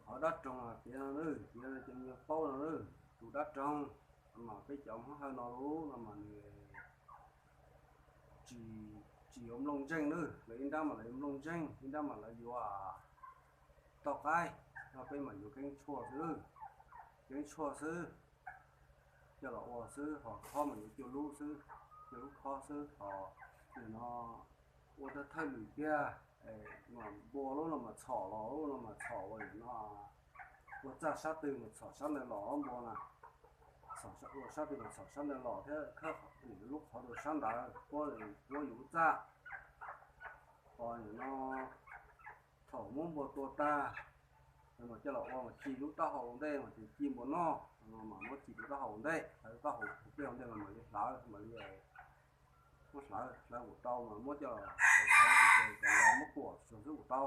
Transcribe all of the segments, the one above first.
Qhov dab roog tiav no lawm, tiav no ces nws paub no lawm, tus dab roog mas peb cov Hmoob Hawj no lub no mas nws tsis, tsis yuav nplooj ntseej lawm, lawv ib nrab mas lawv yuav nplooj ntseej, ib nrab mas lawv yuav toj qaib, no peb mas yuav keeb tshuaj xwb, keeb tshuaj xwb, coj los ua xwb, ho khob mas yuav cuaj lub xwb, cuaj lub khob xwb, ho nim no ua thawj lwm tiag, npua lub no mas txhom los lub no mas txhom ua nim no, ua txaj sab twg mas txhom sab ntawd los npua na, ua sab twg mas txhom sab ntawd los thiab khawb lub qhov rau sab ntawd, puab yus lub txaj. Ho nim no thaum muab npua tua tag, mas coj los ua mas ci lub taub hau ua ntej mas ces ci npua noj, mas muab ci lub taub hau ua ntej, hlawv lub taub hau ua ntej mas mam li hlawv, mam li muab hlawv, hlawv kuj tau mas muab coj los, muab kuam tsuag xwb kuj tau.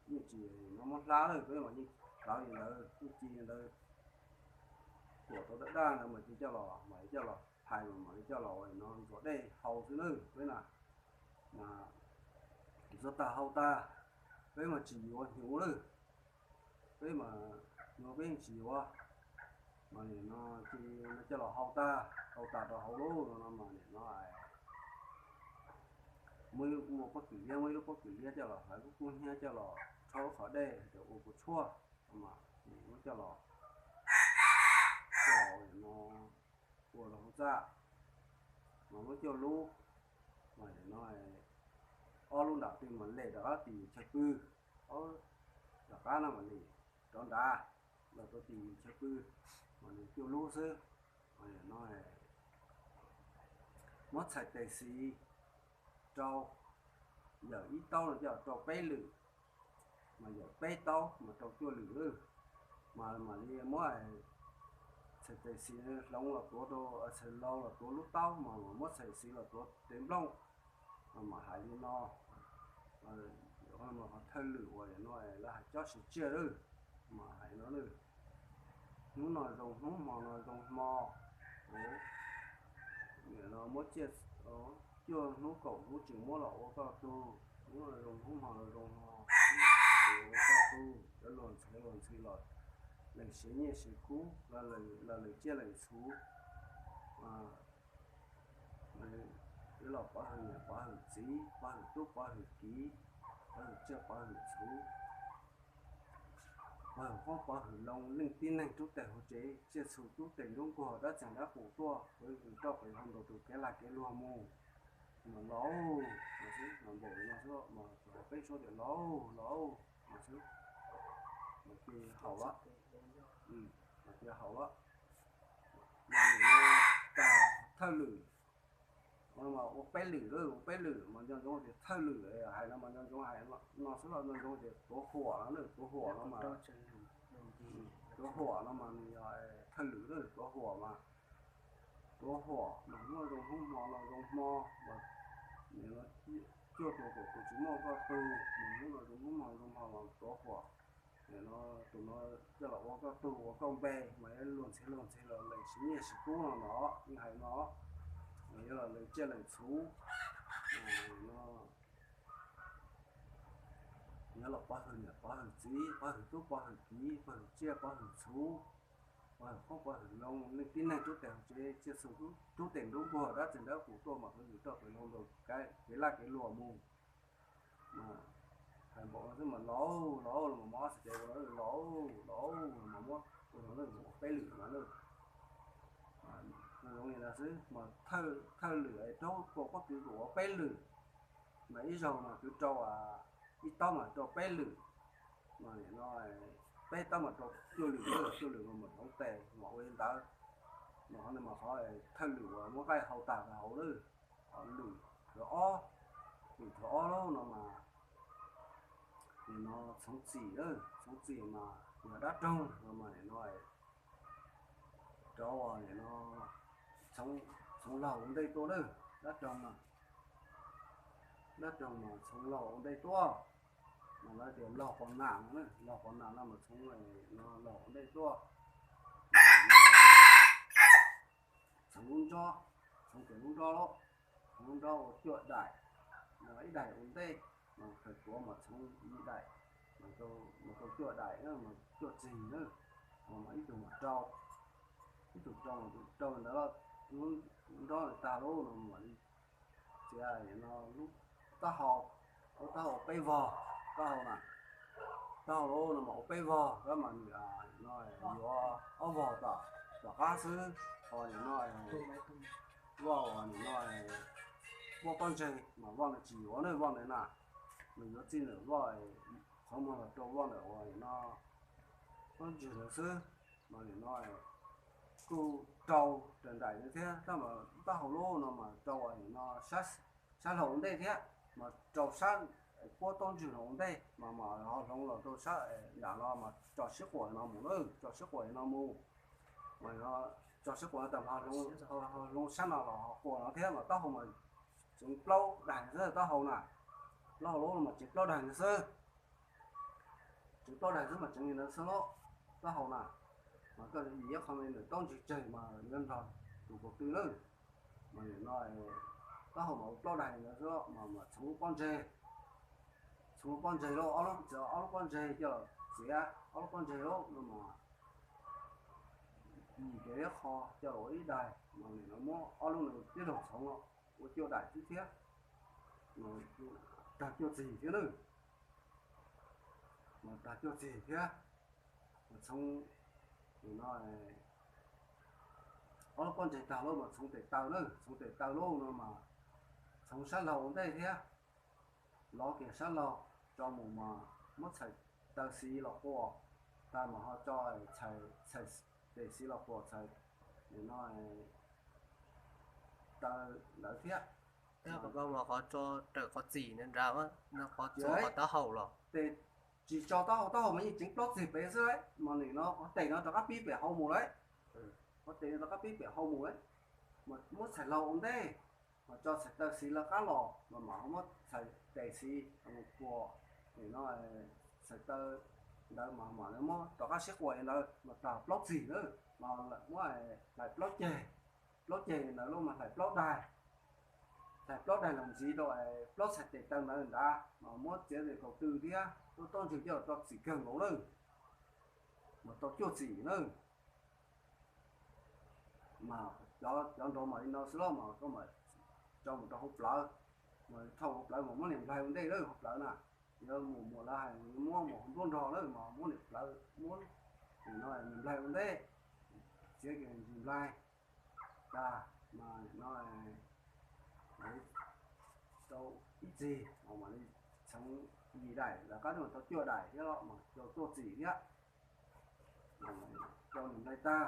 Yeej tsis no muab hlab lawm, peb mas yeej hlawv li ntawd, yeej ci li ntawd. Kuam tau daj daj ntawd mas ces coj los, mam li coj los phais, mam li coj los ua no ntxuav dej haus xwb nawb peb na. Ntxuav tag hau tag, peb mas tsis yuav hnyuv lawm, peb mas, no peb yeej tsis yuav, mas nim no ces coj los hau tag, hau tas rau hauv lub no mas nim no muaj ib lub pob kws liab, muaj ib lub pob kws liab coj los hlawv kub kub hnyiab coj los rhaub lub qhov dej ces ua kua tshuaj, mas muab coj los, coj los no ua rau hauv txaj, mas muab cuaj lub, mas nim no ob lub nram twg mas lem rov qab tim chaw pw, ob, rov qab no mas lem rov nrad los rau tim chaw pw, mas nws cuaj lub xwb, mas nim no muab txhais tes xis rau, yawm ib taub no coj rau peb lwm, mas yawm peb taub mas rau cuaj lwm lawm, mas mam li muab txhais tes xis hloov los tuav rau, txhais laug los tuav lub taub, mas muab txhais xis los tuav tes nplooj, mas mam hais li no. Qhov thawj lwm uas no lawv hais cob siv tsiaj lawm, mas hais no lawm, hnub no zoo hnub, hmo no zoo hmo, muab tsiaj, cuaj hnub kaum hnub tseem muab los ua koj tug, hnub no zoo hnub, hmo no zoo hmo, ua koj tug, cov luag ntxhi luag ntxhi los lees siv nyiaj siv kub, los lees tsiaj lees txhu, yuav los pov hwm niam pov hwm txiv, pov hwm tub pov hwm kiv, pov hwm tsiaj pov hwm txhu, pov hwm qoob pov hwm loo, leej tib neeg rub tes hauv tsev, tsiaj txhu rub tes nruab nkuag, dab txeeg dab qus tuaj, pov hwm roj pov hwm hauv ntaus tus kev lag kev luag mus. Mas lauj, mas npaum no xwb mas peb suab tias lauj lauj, mas xwb, mas ces haum lawm, mas ces haum lawm. Mas nim no tas thawj lwm, mas ua peb lwm lawm, ua peb lwm mas nco ntsoov tias thawj lwm hais no mas nco ntsoov hais no xwb los nco ntsoov tias tuav huam no, tuav huam no mas, tuav huam no mas nws yog thawj lwm lawm, tuav huam mas, tuav huam mas hnub no zoo hnub, hmo no zoo hmo, mas nim no cuaj tus kaum tus tsis muaj koj tug, mas hnub no zoo hnub, hmo no zoo hmo los tuav huam. Nim no tus no coj los ua koj tug ua koj npe, mas yuav luag ntxhi luag ntxhi los lees siv nyiaj siv kub no no, yeej hais no, mas yuav los lees tsiaj lees txhu, no yuav los pov hwm niam pov hwm txiv, pov hwm tub pov hwm kiv, pov hwm tsiaj pov hwm txhu, pov hwm qoob pov hwm loo, leej tib neeg rub tes hauv tsev, tsiaj txhu rub tes nruab nkuag, dab txeeg dab qus tuaj mas pov hwm roj pov hwm loo ntaus kev lag kev luag mus. Mas hais npaum no xwb mas lauj lauj los mas muab ob txhais tes ua no lauj lauj los mas muab ua no ua peb lwm no na. Zoo li no xwb mas thawj lwm raub kaum pob kws ua peb lwm, mas ib zaug mas kwv rau, ib taub mas rau peb lwm, mas nim no peb taub mas rau cuaj lwm, cuaj lwm mas mam hloov tes mam ua li ntawd. Mas qhov no mas qhov thawj lwm uas muab nqaij hau tag rau hauv lawm. Lwm thawv ob, lwm thawv ob lawm no mas nim no txhoov txim lawm, txhoov txim mas yog dab roog no mas nim no rov ua nim no txhoov laug ua ntej tuaj lawm, dab roog mas, dab roog mas txhoov laug ua ntej tuaj, mas lawv tias laug qos nam no, laug qos nam no mas txhoov, no laug ua ntej tuaj, txhoov lub nrob, txhoov tus lub nrob, txhoov lub nrob ua cuaj daim, ib daim ua ntej, mas khaws tuav mas txhoov ib daim, Mus rau cuaj daim na, mas cuaj txig na, mas ib tug mam rau, ib tug rau, tus rau ntawd los nrov tag lub no mam li txiav no lub taub hau, lub taub hau ua peb vog, taub hau na, taub hau lub no mas ua peb vog, koj mas nws no yuav ob vog tom, tom qab xwb, ho nim no vaj uas nim no vaj pob ntseg mas vaj ntawd tsis yuav na, vaj ntawd na, nws yuav txij ntawm vaj qhov muag los rau vaj ntawm uas nim no pob ntseg ntawd xwb. Mas nim no kuj rau raws nraim ntawd thiab, tab mas taub hau lub no mas rau uas nim no sab laug ua ntej thiab, mas rau sab puab taub ntswg no ua ntej, mas mam ho hloov los rau sab nram no mas tso sib quas no mus na, tso sib quas no mus. Mas tso sib quas no tas mas ho hloov sab no los ho quas no thiab, mas taub hau mas tseev plaub daim xwb taub hau na, plaub hau lub no mas tseev plaub daim xwb. Tseev plaub daim xwb mas tseev li ntawd xwb lauj, taub hau na. Mas koj yim ib qho me ntawm taub ntswg tseg mas yuav nrog tus kaus tw lawm. Mas nim no taub hau mas ua plaub daim li ntawd xwb mas mas txhoov lub pob ntseg, txhoov lub pob ntseg lauj, ob lub, txiav ob lub pob ntseg coj los txiav ob lub pob ntseg lauj no mas yim kiag ib qho coj los ua ib daim, mas nim no muab ob lub no tib zaug txhoov los ua cuaj daim xwb thiab, tag cuaj txig thiab na, mas tag cuaj txig thiab. Mas txhoov, nim no ob lub pob ntseg tag lawm mas txhoov tes taw na, txhoov tes taw lawm no mas txhoov sab laug ua ntej thiab, lov kiag sab laug tso mus mas muab txhais taw xiv los quas, tas mas ho tso txhais tes xiv los quas txhais, nim no taw ntawd thiab. Qhov tso raws qhov txim nrad, qhov txuas qhov taub hau los. Tes tsis tso taub hau, taub hau mas yeej tseev plaub txig pem xwb, mas nim no qhov tes no rov qab pib pem hauv mus lawm, qhov tes no rov qab pib pem hauv mus lawm, mas muab txhais laug ua ntej, mas tso txhais taw xiv lawv qab los mas mam ho muab txhais tes xiv mus quas, nim no txhais taw ntawd mas mam muab rov qab sib quas li ntawd mas tag plaub txig lawm mas muab hlais plaub ceg, plaub ceg ntawd lawm mas hlais plaub daig, hlais plaub daig los ntxiv rau plaub txhais tes taw ntawd nrad mas muab txiav tes kaus tw thiab lub taub ntswg coj los tso txim kawg nkaus lawm, mas tau cuaj txim na. Mas cov nrov mam li no xwb los mas koj mam tso mus rau hauv plawv, mas thauj hauv plawv mas muab niam nplaig ua ntej lawm, hauv plawv na, yuav mus muam lawv hais yuav muab mus hauv nruab nrog lawm mas muab niam nplaig, muab nim no niam nplaig ua ntej, txiav kiag ntsis nplaig tag mas nim no mam li rau ib txig, mam li txhoov yim daim, lawv qab mas tau cuaj daim thiab los mas rau cuaj txim thiab. Rau niam nplaig tag,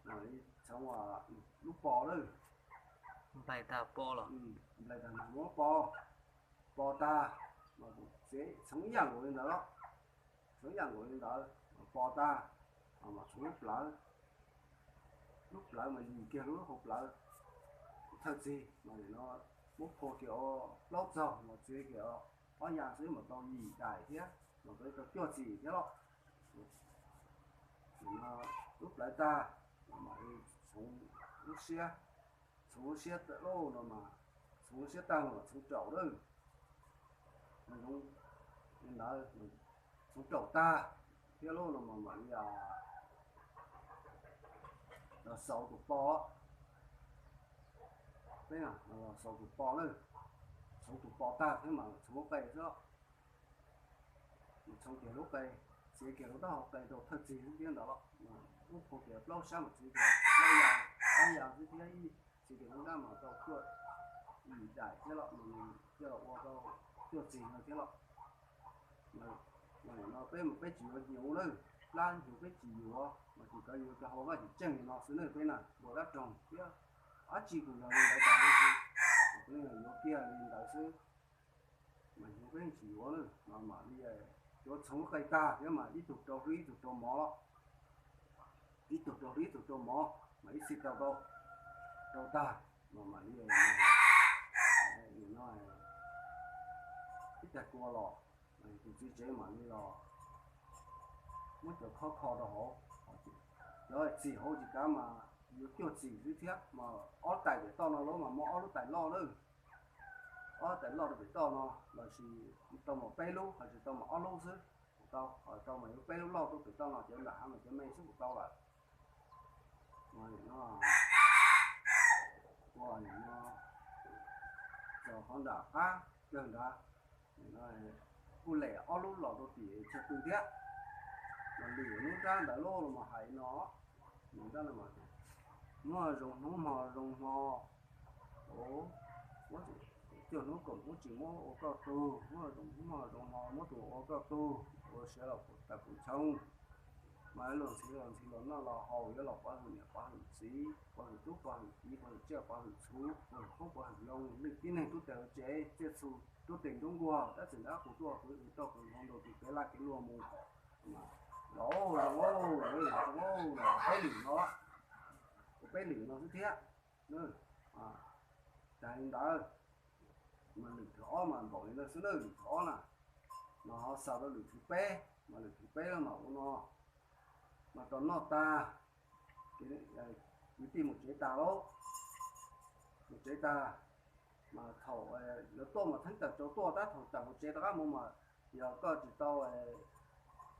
mam li txhoov lub pos lawm, nplaig tag pos los, nplaig tag mas muab pos, pos tag, txhoov ib yam nkaus li ntawd los, txhoov ib yam nkaus li ntawd, pos tag, mas txhoov lub plawv, lub plawv mas yim kiag lub hauv plawv, thawj txig mas nim no muab phua kiag ua plaub txaug mas txiav kiag ob yam xwb mas tau yim daim thiab mas tau cuaj txim thiab los. Lub plawv tag, mam li txhoov lub siab, txhoov lub siab loj no mas, txhoov lub siab tag no mas txhoov raum lawm, li ntawd, txhoov raum tag thiab lub no mas mam li los xaus tus pos, peb los xaus tus pos na, txhoov tus pos tag thiab mas txhoov lub qe xwb, txhoov kiag lub qe, txiav kiag lub taub hau qe rau thawj txig xwb thiab ntawd los, muab phua kiag plaub sab mas txiav kiag plaub ya, ob ya xwb thiab, txiav kiag lub nrab mas tau cuaj, yim daim thiab los, coj los ua tau cuaj txig no thiab los. Mas nim no peb mas peb tsis yuav hnyuv lawm, plab hnyuv peb tsis yuav mas tsis kov yuav cov hauv vaj tseem tseej li no xwb na peb na, npua dab roog thiab dab tsi kuj yog li ntawd tas, peb yuav kiag li ntawd xwb. Mas hnyuv peb tsis yuav na, mas mam li yuav txhoov lub qe tag thiab mas ib tug rau hlwb ib tug rau mov los, ib tug rau hlwb ib tug rau mov mas ib txhij tau rau, rau tag mas mam li nim no ib tag kua los, tus txiv tsev mam li los muab cov khob kho rau hauv, cov txim hauv tsis kav mas yuav cuaj txim xwb thiab mas ob tais pem toj no lawm mas muab ob lub tais loj lawm, ob tais loj rau pem toj no lossis tau mas peb lub los tsis tau mas ob lub xwb. tau, qhov tau mas yuav peb lub loj tuaj pem toj no, cov nram hav mas cov me xwb kuj tau lawm. Ua nim no, ua nim no, txog qhov nram qab kawg nrad, kuj lem ob lub los rau tim chaw pw thiab. Mas lwm lub nrab ntawd los mas hais no, lwm nrab no mas, muab zoo hnub hmo zoo hmo, muab, cuaj hnub kaum hnub tsis muab ua koj tug, muab zoo hnub hmo zoo hmo muab tus ua koj tug, ua siav los tawm pum choo. Mas luag ntxhi los ntxhi los noj los haus, yuav los pov hwm niam pov hwm txiv, pov hwm tub pov hwm kiv, pov hwm tsiaj pov hwm txhu, pov hwm qoob pov hwm loo, lwm tib neeg tub tes hauv tsev, tsiaj txhu tub tes nruab nkuag, dab txim nrab qus tuaj, qhwv hwv roj qhwv hlau ntaus tus kev laj kev luam mus. Los zoo, los peb lwm no, ua peb lwm no xwb thiab. Tag li ntawd, mas lwm thib ob mas npaum li ntawd xwb na, lwm thib ob na, mas ho xaus rau lwm thib peb, mas lwm thib peb mas ua no, mas tau noj tag, kwv tij mus tsev tag lauj, mus tsev tag, mas thaum lawv tuaj mas theeb tawm tsau tuaj, tab thaum tawm hauv tsev rov qab mus mas yog koj tsis tau,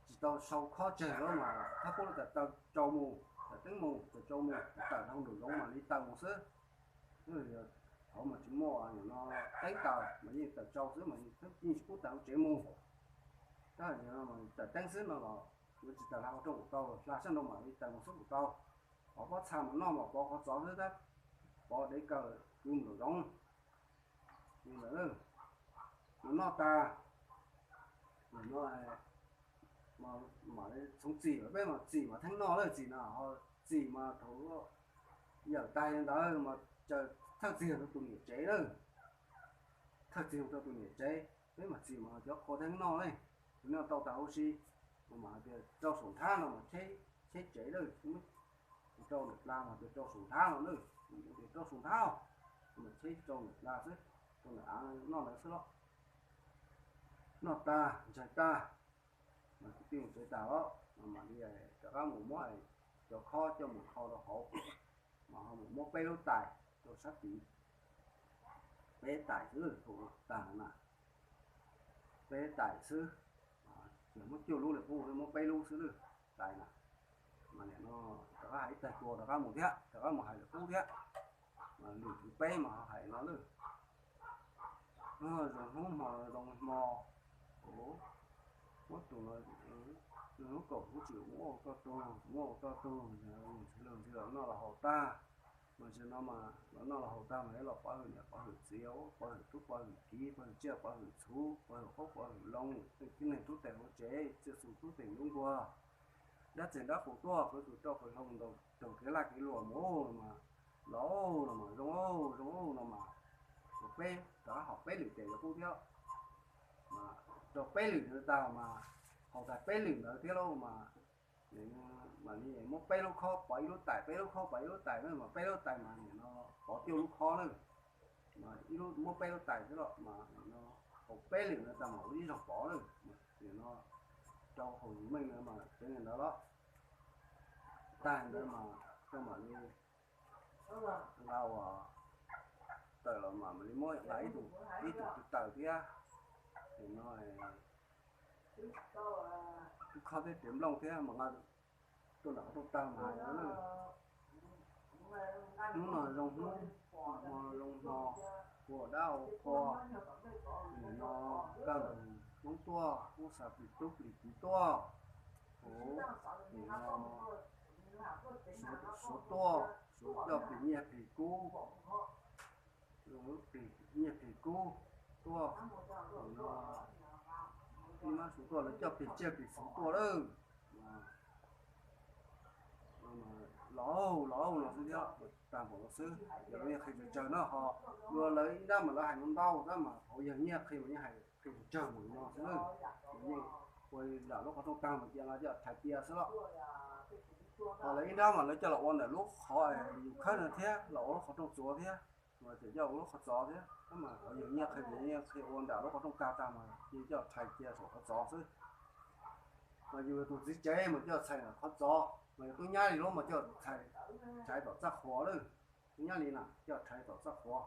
tsis tau sau khob tseg lawm mas thab pub lub tawm tsau mus, tawm teeb mus, tawm tsau mus, tawm dhau nraum zoov mam li tawm mus xwb. Thaum mas tsis muaj no teeb tawm mas yeej tawm tsau xwb mas yeej tsis pub tawm hauv tsev mus. Tab tawm teeb xwb no los yuav tsis tawm hla qhov rooj kuj tau, hla sab nraud mam li tawm mus xwb kuj tau. Qhov pob txha mas noj mas pov qhov txov xwb tab, pov dev kaw kwv mus nraum zoov. Li ntawd, noj tag, no, mam li txhoov txim, peb mas txim mas theeb noj lawm, txim no ho txim mas thaum yawm tag li ntawd mas thawj txiag rau tus niam tsev lawm, thawj txiag rau tus niam tsev, peb mas txim mas cov qhua theeb noj ne, tus noj tau tag huv si, mas hais tias rau saum nthab no mas cheb tsev lawm, rau niam plag mas tias rau saum nthab no na, tias rau saum nthab, mas cheb rau niam plag xwb, rau niam av noj ntawd xwb los. Noj tag ntsaig tag, mas kwv tij mus tsev tag los mas mam li rov qab mus muab cov khob coj mus kho rau hauv, mas ho mus muab peb lub tais rau sab tid, peb tais xwb thaum tag na, peb tais xwb, tsis muab cuaj lub lawm, pub muab peb lub xwb lawm, tais na. Mas nim no rov qab hais ib tag tua rov qab mus thiab, rov qab mus hais lawm qub thiab. Lwm thib peb mas ho hais no lawm, zoo hnub hmo zoo hmo, muab tus no, hnub kaum hnub tsis muab ua koj tug, muab ua koj tug, ntxhi los ntxhi los noj los haus tag, mas ntxhi no mas los noj los haus tag mas yuav los pov hwm niam pov hwm txiv, pov hwm tub pov hwm kiv, pov hwm tsiaj pov hwm txhu, pov hwm qoob pov hwm loo, tib neeg tub tes hauv tsev, tsiaj txhu tub tes nruab nkuag, dab txim nrab qus tuaj, qhwv tus rau qhwv hlau ntaus tus kev laj kev luam mus mas, los los mas zoo, zoo no mas, peb rov qab haus peb lwm tes rau qub thiab. Mas rau peb lwm ntawd tag mas, haus tag peb lwm ntawd thiab lauj mas, mam li muab peb lub khob pov ib lub tais, peb lub khob pov ib lub tais na, mas peb lub tais mas nim no pov cuaj lub khob na, mas ib lub muab peb lub tais xwb los mas nim no haus peb lwm ntawd tag mas ua ib zaug pov na, nim no rau haus yus meej ntawd mas tsev li ntawd los. Tag ntawd mas koj mam li nqa uas tawm los mas mam li muab nqa ib tug, ib tug tw tawm thiab, nim no ib khob thiab tsev nplooj thiab mas nqa tuaj nram qhov rooj tag mas hais no na. Hnub no zoo hnub, hmo zoo hmo, ua dab ua qhua, nim no kawg tus Hmoob tuaj, Hmoob xa plig tub plig kiv tuaj, nim no Suav tuaj, Suav coj plig nyiaj plig kub, zoo lub plig nyiaj plig kub tuaj, nim no ib mab Suav tuaj lawv coj plig tsiaj plig txhu tuaj lawm. Los los no xwb thiab, tag npaum no xwb, yog lawv yeej qhia tsawg tsawg no ho, luag lawv ib nrab mas lawv hais no ntau tab mas hauv yawg nyiaj qhia mas yeej hais qhia tsawg tsawg mus no xwb na. Yeej ua nram lub qhov rooj tag mas cia no coj rhais cia xwb los. Ho lawv ib nrab mas lawv coj los ua ntawm lub qhov yus khawb no thiab los ua lub qhov rooj txuas thiab, mas tseem coj ua lub qhov txos thiab, tab mas hauv yawg nyiaj qhia, yawg nyiaj qhia ua nram lub qhov rooj tag tag mas yeej coj rhais cia saum qhov txos xwb. Mas yus tus txiv tsev mas coj txhais qhov txos, mas yog tub nyab li lub mas coj txhais, rhais tom txaj qhua lawm. Tub nyab li na coj rhais tom txaj qhua,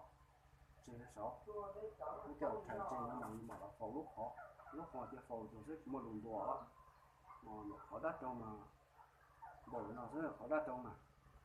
tseg saud, coj rhais tseg no mas yus mam los faus lub qhov, lub qhov cia faus tsuas xwb tsis muaj lus ntuas os. Qhov dab roog mas npaum no xwb, qhov dab roog mas.